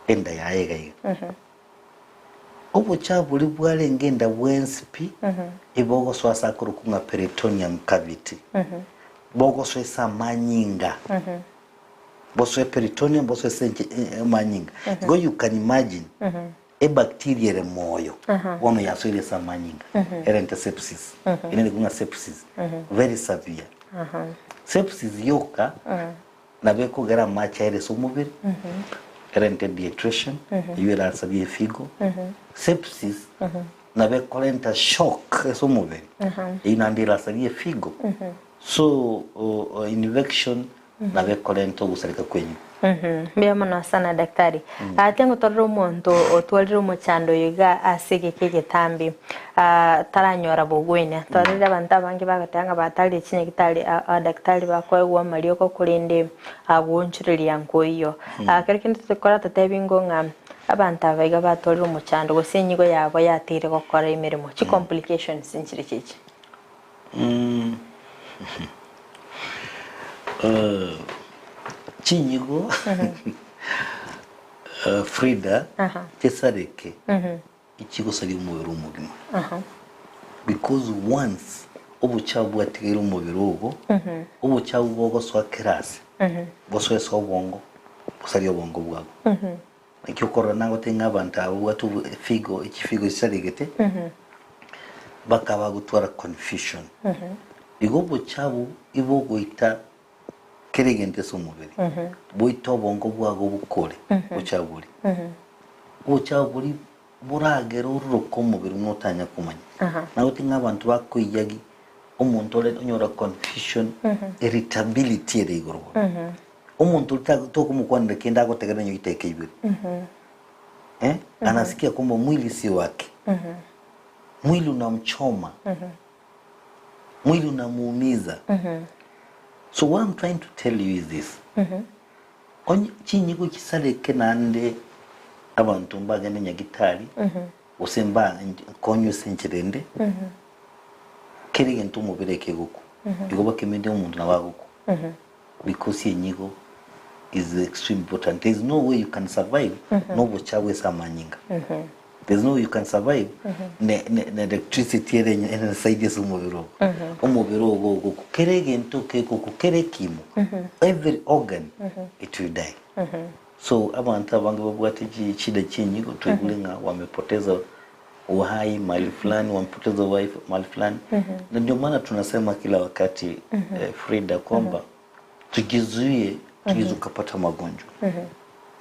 Enda yaye iga iga. Obochafu boria bwarenge enda bwensi pi, ibogosoa ase akorokwa ng'a peritoneum cavity. Bogosoa ase amanyinga. Bosoe peritoneum, bosoe ase enche amanyinga. Igo you can imagine, ebacteria ere moyo, bono yasoire ase amanyinga, erente sepsis. Ere nigo ng'a sepsis, very severe. Sepsis yoka, Nabo ekogera amache aere ase omobere, erente dehydration, eyio erasabie efigo, sepsis, nabo ekorenta shock ase omobere, eyio naende erasabie efigo. So infection nabo ekorenta ogosareka kwenywa. Mbuya mono sana daktari. Tiango torore omonto otwarire omochando oyo iga ase egeka egetambe taranyora bogwenia. Twarorire abanto abange bagoteba ng'a batarire chinyagitari abadaktari bakoegwa amariogo korende goonchoreria nkoiyo. Kero kende tokora totebi ingo ng'a abanto aba iga batwarire omochando gose enyigo yabo yateire gokora emeremo, chicomplications nchire chichi. Chinyigo Frida chisareke ichigosaria omobere omogima because once obochafu bwatigaire omobere ogo, obochafu bogosoa kera ase, bosoe ase obongo, bosarie obongo bwago. Naki okorora nagotebia ng'a abanto aba babwate obo efigo echifigo chisaregete, bakaba bagotwara confusion. Igo obochabu ibogoita kera egento ase omobere, boite obongo bwago bokore obochabu boria. Obochabu boria boragere ororoke omobere buna otanya komanya. Nagotebia ng'a abanto bakoiyagi, omonto ore onyora confusion, irritability ere igoro bono. Omonto oria tokomokwanera kende agotegerera onye oiteke ibere. Eh? Anasikia kwamba mwili si wake. Mwili unamchoma. Mwili unamuumiza. So what I'm trying to tell you is this. Onye chinyigo chisareke naende abanto mbagende nyagitari gose mba konywa ase enchera ende kera egento omobere ekegokwa igo bakemende omonto nabo agokwa. Because enyigo is extreme important there is no way you can survive nobochafu ase amanyinga there is no way you can survive ne ne ne electricity ere ere inside ase omobere ogo omobere ogo ogoku kera egento kegoku kera ekimo every organ it will die so abanto abange babwate chi shida chia enyigo twaigure ng'a wamepoteza uhai mahali fulani wamepoteza uhai mahali fulani na ndio maana tunasema kila wakati eh, Frida kwamba tujizuie tuize ukapata magonjwa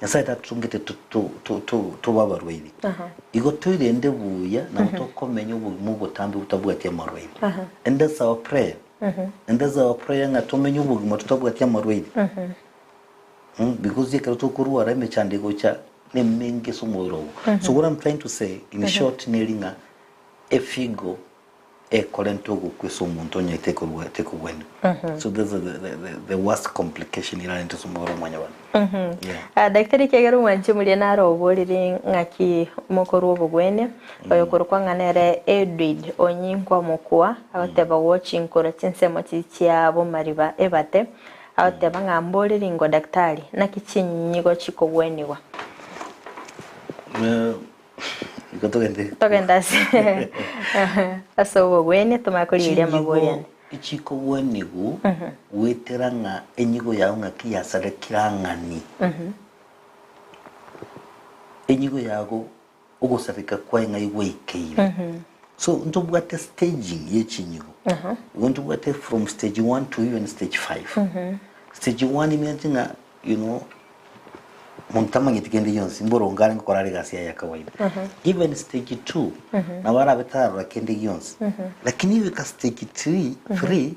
Nyasaye tatutungete tu- tu- tu- tu- tube abarwaire igo toirende buya nabo tokomenya obogima obotambe botabwati amarwaire and that's our prayer and that's our prayer ng'a tomenye obogima totabwati amarwaire Because ekero tokorwara emechando egocha nemenge ase omobere ogo. So what I'm trying to say in short neri ng'a efigo ekorenta ogokwa ase omonto onye tekorwa tekobwena. So that's the, the, the, the worst complication erarente ase omobere o mwanyabanto. Yeah. Ah, Daktari ekiagera omwanchi omoria naro oborire ng'aki mokorwa obogwenia, oyo okorokwa ng'a nere Edwin Onyinkwa Mokua, agoteba gwochinkora chinsemo chi chia bomariba ebate, Agoteba ng'a mbore ringo daktari, naki chinyigo chikogwenigwa? Igo togende Togende ase ase obogwenia tomanye korigereria amabori Chinyigo ane. chikogwenigu goetera ng'a enyigo yao ng'aki yasarekire ang'ani. Enyigo yago ogosareka kwaye ng'ai gwaikeire. So ntobwate staging ye chinyigo. Igo ntobwate from stage one to even stage five. Stage one imeanche ng'a you know monto tamanyeti kende gionsi mboronge arenge gokora are egasi yaye ya kawaida. Even stage two nabo arabe tararora kende gionsi. Lakini ebeka stage three, three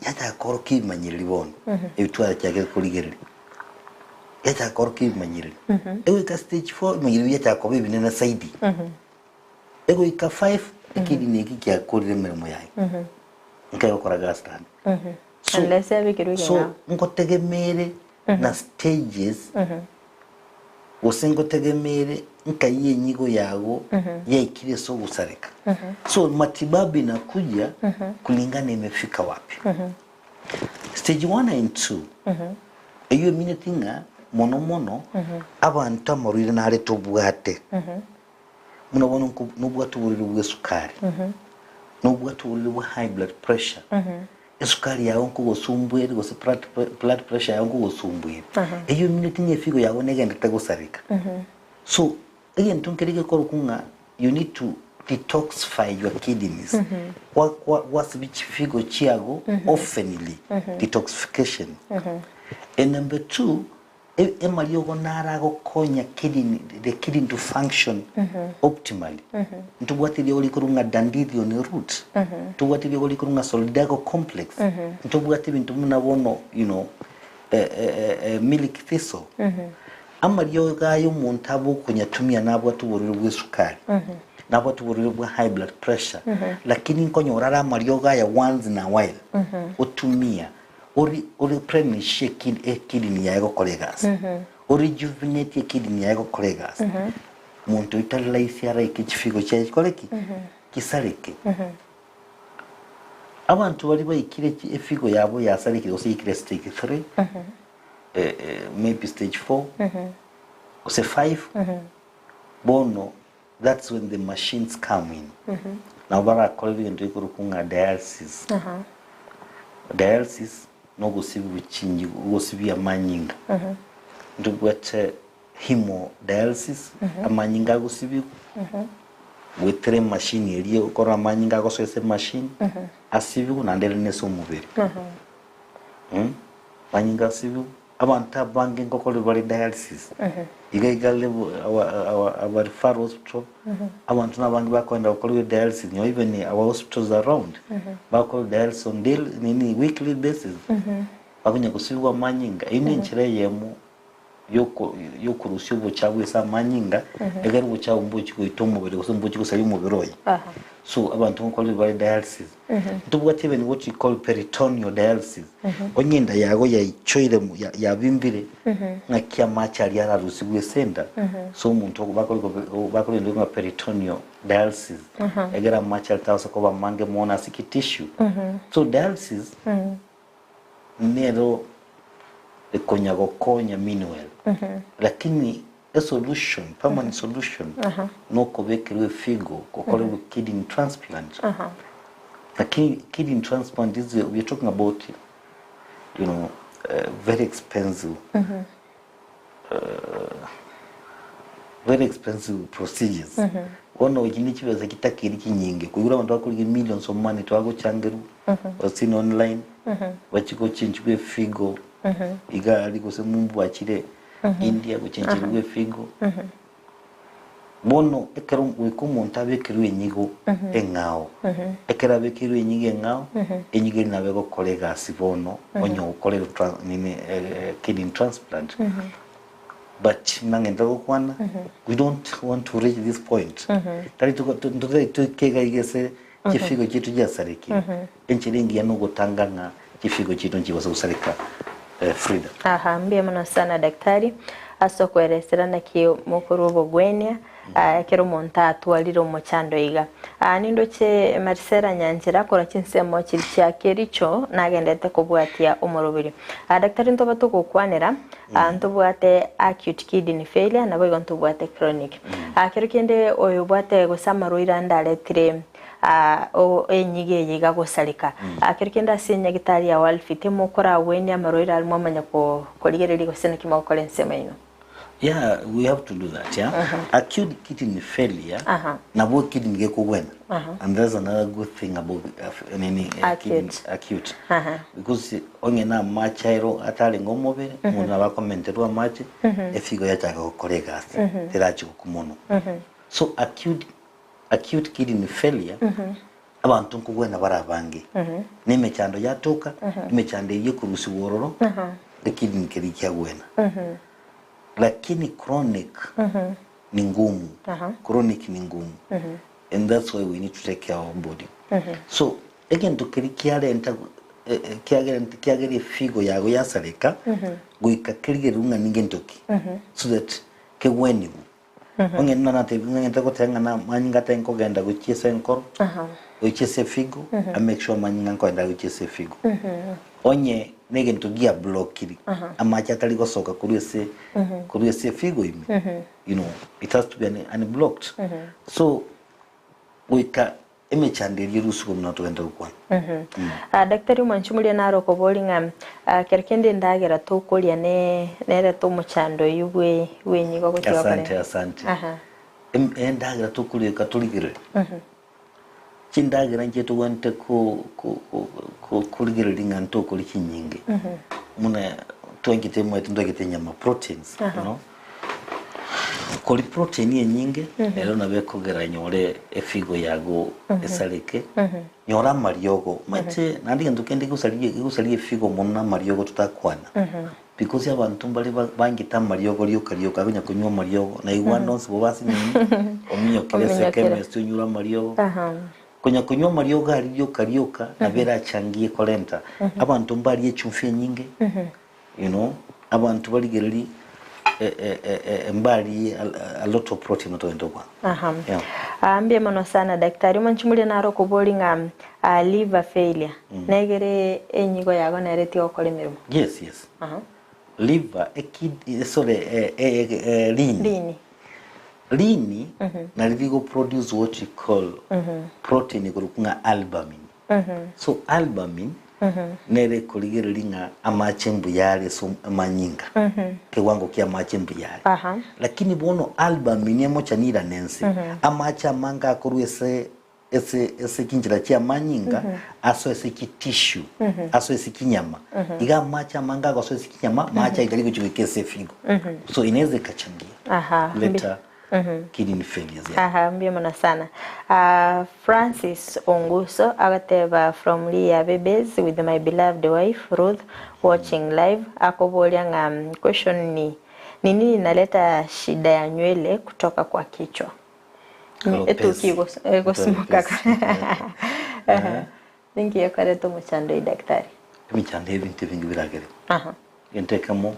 yachaka korokia ebimanyereri bono ebi twachakire korigereria. Yachaka korokia ebimanyereri. Egoika stage 4 ebimanyereri biachaka koba ebinene zaidi. Egoika 5 ekidney eki kiakorire emeremo yaye. Nkegokora gasi naende. So, Unless yabekirwe so ekeng'ao. nkotegemere na stages gose nkotegemere nkai enyigo yago yaikire ase ogosareka. So matibabu inakuja kulingana imefika wapi. Stage 1 and 2 eyio emineti ng'a mono mono abanto amarwaire nare tobwate. Buna bono nko nobwate oborwaire bwa esukari, nobwate oborwaire bwa high blood pressure, esukari yago nkogosumbuere gose blood blood pressure yago nkogosumbuere, eyio emineti ng'a efigo yago negenderete gosareka. So, egento nkere gekorokwa ng'a you need to detoxify your kidneys, gwa gwa gwasibia chifigo chiago oftenly, detoxification. And number two, Amariogo naro agokonya kidney, the kidney to function optimally. Ntobwate eriogo rikorwa ng'a dandelion root, ntobwate eriogo rikorwa ng'a solidago complex, ntobwate ebinto buna bono you know, eh, eh, eh, milk thistle. Amariogo aya omonto abe okonyatumia nabwate oborwaire bwa esukari, nabwate oborwaire bwa high blood pressure, lakini nkonyora are amariogo aya once in a while, otumia Ori oreplenish ekidney yaye gokora egasi, orejuvenate ekidney yaye gokora egasi, monto oyio tari rahisi araike chifigo chiaye chikore ki? Chisareke. Abanto baria baikire chi efigo yabo yasarekire gose yaikire stage 3, maybe stage 4, gose 5, bono that's when the machines come in. Nabo barakore ebinto bikorokwa ng'a dialysis. Dialysis nogosibigwa chinyigo, ogosibia amanyinga. Ntobwate hemodialysis, amanyinga agosibigwa, goetera emachine eria okora amanyinga agosoa ase emachine, asibigwe naende ere nase omobere. Amanyinga asibigwe. Abanto abange ngokorerwa bare dialysis iga iga level our, our, our referral hospital abanto nabange bakoenda gokorerwa dialysis nyo even our hospitals around bakorerwa dialysis on daily nini weekly basis bakonya gosibigwa amanyinga eyio ne enchera eyemo yoko yokorusia obochafu ase amanyinga egere obochafu mbochi goita omobere gose mbochi gosaria omobere oye. So abanto ngokorerwa bare dialysis Ntobwati even what you call peritoneal dialysis. Onye enda yago yaichoire mu- ya- yabimbire ng'aki amache aria ararusigwe ase enda so omonto ogo bakore bakore egento ng'a peritoneal dialysis egere amache aria tagose koba amange mono ase ki tissue. So dialysis nero ekonya gokonya meanwhile lakini Esolution, permanent solution, nokobekerwa efigo, gokorerwa kidney transplant. Lakini kidney transplant is we are talking about you know, very expensive very expensive procedures. Bono echi ne chibesa chitakeri chinyinge, koigora abanto bakorigia millions of money twagochangerwa, basini online, bachie gochenchigwa efigo, iga aria gose mumbu bachire India gochencherigwa efigo. Bono ekero goika omonto abekerwe enyigo eng'ao, ekero abekeirwe enyigo eng'ao, enyigo eria nabo egokora egasi bono onye ogokorerwa tra nini kidney transplant. But nang'ende gokwana, we don't want to reach this point. Tari tuko ntotari toike iga iga ase chifigo chiaito chiasarekire. Enchera engiya nogotanga ng'a chifigo chiaito nchigose gosareka Frida. Aha, mbuya mono sana daktari ase okoeresera naki mokorwa obogwenia ekero omonto atwarire omochando iga. Nindoche Marisela Nyanchera korwa chinsemo chiria chia Kericho nagendete kobwatia omoroberi. Daktari ntoba togokwanera ntobwate acute kidney failure naboigo ntobwate chronic. Kero kende oyobwate gose amarwaire ande aretire Enyigo eye iga gosareka. Kero kende ase enyagitari ya Walfi timokoragwenia amarwaire aria mwamanya korigereria gose naki mogokora ensemo yaino. Yeah, we have to do that, yeah. Acute kidney failure, nabo kidney gekogwena. And that's another good thing about nini, kidney, Acute. acute. Because onye na amache airo atarenge omobere, omonto nabo akomenterwa amache, efigo yachaka gokora egasi, terachi gokwa mono. So acute Acute kidney failure, abanto nkogwena bare abange, na emechando yatoka, emechando eyio ekorusigwa ororo, ekidney keria kiagwena. Lakini chronic ni ngumu. Chronic ni ngumu. And that's why we need to take care of our body. So egento keria kiarenta kiagerente kiagera efigo yago yasareka goika kerigererwe ng'a nigento ki so that kegwenigwe. Onye buna natebiwe ng'a ng'ente goteba ng'a namanyinga atari nkogenda gochia ase enkoro, gochia ase efigo, I make sure amanyinga nkogenda gochia ase efigo. Onye na egento gia blockiri, amache atari gosoka korwa ase korwa ase efigo ime, you know, it has to be unblocked. So, goika Emechando eria erusigwe buna togente gokwana. Ah, Daktari omwanchi moria naro okoboria ng'a ah, kero kende endagera tokoria ne nerete omochando oyio bwe bwenyigo gotiga Asante, koreta. asante. Aha. Em- Endagera tokoria goika torigererie. Chindagera inche togwenerete ko- ko- ko- ko- korigereria ng'a ntokoria chinyinge. Buna twaigete omanyete ntwaigete enyama, proteins, you know. Kori protein enyinge nero nabo ekogera nyore efigo yago esareke, nyora amariogo. Omanyete naende egento kende gegosaria gegosaria efigo mono na amariogo totakwana. Because abanto mbare ba bangete amariogo rioka rioka akonya konywa amariogo naigwa ande onsi bobe ase nini ominyokere ase Ominyokere. echemist onyure amariogo. Konya konywa amariogo aria rioka rioka nabo erachangie korenta abanto mbarie echumbi enyinge. You know, abanto barigererie mbarie a lot of protein otogende gokwana. Aha. Yeah. Ah, mbuya mono sana daktari. Omonchi moria naro okobori ng'a ah, liver failure. Negere enyigo yago nere tigokora emeremo. Yes, yes. Aha. Liver, ekid, sorry, eh, eh, eh, rini. Rini. Rini nari rigo produce what we call protein ekorokwa ng'a albumin. So albumin nere ekorigereria ng'a amache mbuya are ase amanyinga, ekewango kia amache mbuya are. Aha. Lakini bono albumin emochanirane ense, amache amange akorwa ase ase ase chinchera chia amanyinga asoe ase chitissue, asoe ase chinyama. Iga amache amange agosoa ase chinyama, amache aye tari gochia goika ase efigo. So inaweza ikachangia Aha. kuleta kidney failures, yeah. Aha, mbuya mono sana. Ah, Francis Onguso agateba from Leah Babies with my beloved wife Ruth watching live akoboria ng'a mm, question ni ni nini inaleta shida ya nywele kutoka kwa kichwa? Alopecia. Etuki egosimoka. Alopecia. Ninki ekoreta omochando oyi daktari? Emechando y'ebinto ebinge biragere. Aha. Egento ekemo,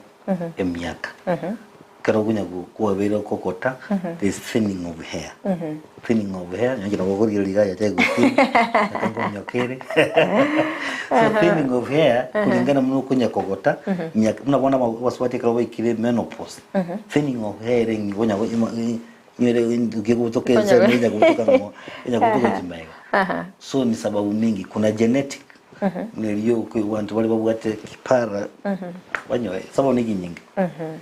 emiaka. Ekero okonya kwabeire okogota, there is thinning of hair. Thinning of hair, inche nabo okorigereria iga yacha egotini, eke nkominyoka ere. So thinning of hair, kulingana buna okonya kogota, emiaka buna bono abasubati ekero baikire menopause, thinning of hair ere ngonya nywere kegotoka ensemo enya gotoka ng'o enya gotoka chimaiga. So ni sababu mingi, kuna genetic, nerio abanto baria babwate kipara banyoe, sababu niki nyingi.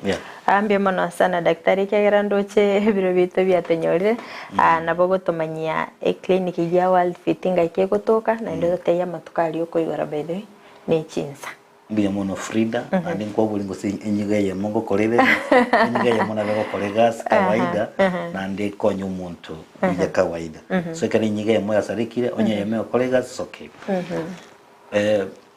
Yeah. Ah, mbuya mono sana daktari ekiagera ndoche ebiro biaito biatonyorire ah, nabo ogotomanyia eclinic ya World Fit ngaki egotoka naende ototebie amatuko aria okoigora by the way ne chinsa. Mbuya mono Frida, naende nkwabori gose enyigo eyemo ngokorere, enyigo eyemo nabo egokora egasi kawaida, naende ekonya omonto buya kawaida. So ekero enyigo eyemo yasarekire, onye eyemo egokora egasi it's okay.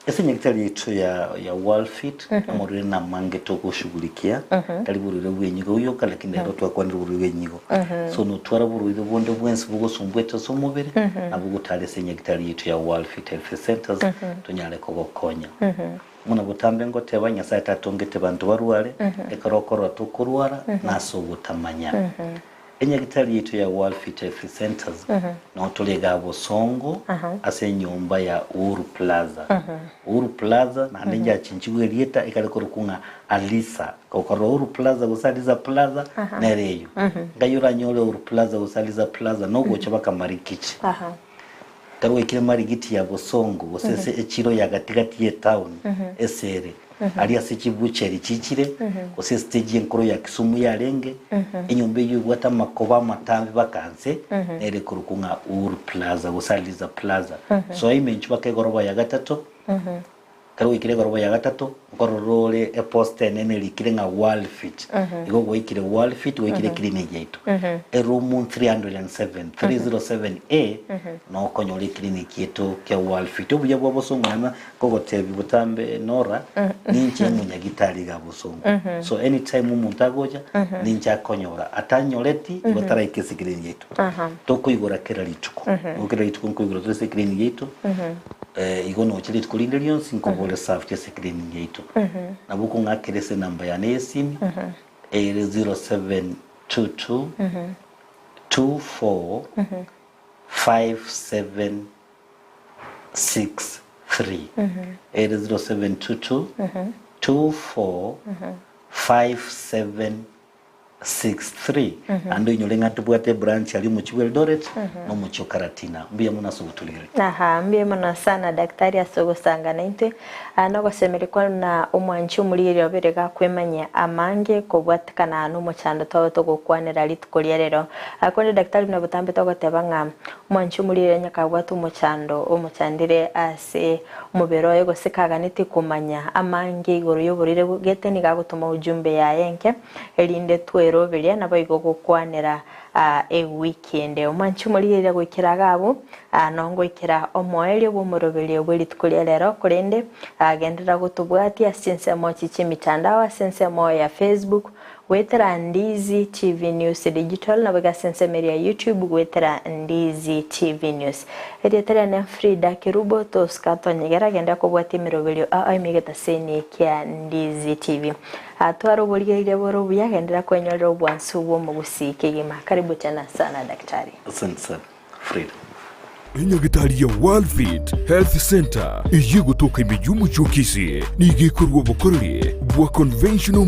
Ase enyagitari yaito ya ya Worldfit, amarwaire namange togoshughulikia, tari borwaire bwa enyigo yoka, lakini rero twakwanire oborwaire bwa enyigo. So notwara oborwaire bonde bwensi bogosumbuete ase omobere, nabo ogotara ase enyagitari yaito ya Worldfit Health Centers, tonyare kogokonya. Buna botambe ngoteba, Nyasae tatongete banto barware, ekero okorora tokorwara, nase ogotamanya. Enyagitari yaito ya World Fit Health Centers nao tore igaa Bosongo ase enyomba ya Uhuru Plaza. Uhuru Plaza naende njachinchigwe erieta ekare korokwa ng'a Alisa. Gokorora Uhuru Plaza gose Alisa Plaza nere eyio. Ngai oranyore Uhuru Plaza gose Alisa Plaza nogocha baka Marikichi. Ekero gwaikire Marigiti ya Bosongo gose ase echiro ya gati-gati y'etaoni ase ere, aria ase chibucheri chiichire, gose estage enkoro ya Kisumu yarenge, enyomba eyio ebwate amakoba amatambe baka nse, nere ekorokwa ng'a Uhuru Plaza gose Aliza Plaza. Soa ime inchuo baka egoroba ya gatato. Ekero gwaikire egoroba ya gatato, nkorora ore eposter enene erikire ng'a Worldfit. Igo gwaikire Worldfit, gwaikire eclinic yaito. Eroom 307, 307A, nokonyora eclinic yaito kia Worldfit. Obuya bwa bosongo naende nkogotebia botambe Nora, ninche omonyagitari iga bosongo. So anytime omonto agocha, ninche akonyora. Atanyoreti, igo taraika ase eclinic yaito. Tokoigora kera rituko. Igo kera rituko nkoigora tore ase eclinic yaito. Igo noche rituko rinde rionsi nkobore serve ase eclinic yaito. Nabo okong'akera ase enamba yane y'esimi ere 0722 24 5763 ere 0722 24 5763. 63 Naende oinyore ng'a tobwate ebranch aria omochie bwa Eldoret na omochie o Karatina. Mbuya mono ase ogotorigereria. Ahaa, mbuya mono sana daktari ase ogosanga naintwe. Aa nogosemeria kwane buna omwanchi omorigereria obere gakwemanyia amange kobwatekana nomochando twaba togokwanera rituko ria rero. Aa korende daktari buna botambe togoteba ng'a omwanchi omorigereria onye kabwate omochando omochandire ase omobere oye gose kaganetie komanya amange igoro y'oborwaire gete nigo agotoma ujumbe yaye enke erinde tweroberie naboigo gokwanera ewiki ende. Omwanche omorigereria goikera iga abwo, nongoikera omoerio bw'omoroberio bwe rituko ria rero, korende genderera gotobwatia ase chinsemo echi chi'emitandao, ase ensemo ya Facebook, goetera Ndizi TV News Digital, naboigo ase ensemo eria ya YouTube goetera Ndizi TV News. Erieta riane Frida Kerubo, tosika tonyegera, genderera kobwatia emeroberio ao ime egetaseni kia Ndizi TV. Twara oborigereria bore obuya, genderera kwenyorera obwansu bw'omogusii kegima. Karibu tena sana daktari. Asante sana Frida. Enyagitari ya Worldfit Health Centre eyio egotoka ime y'omochie o Kisii nigo ekorua obokoreri bwa conventional.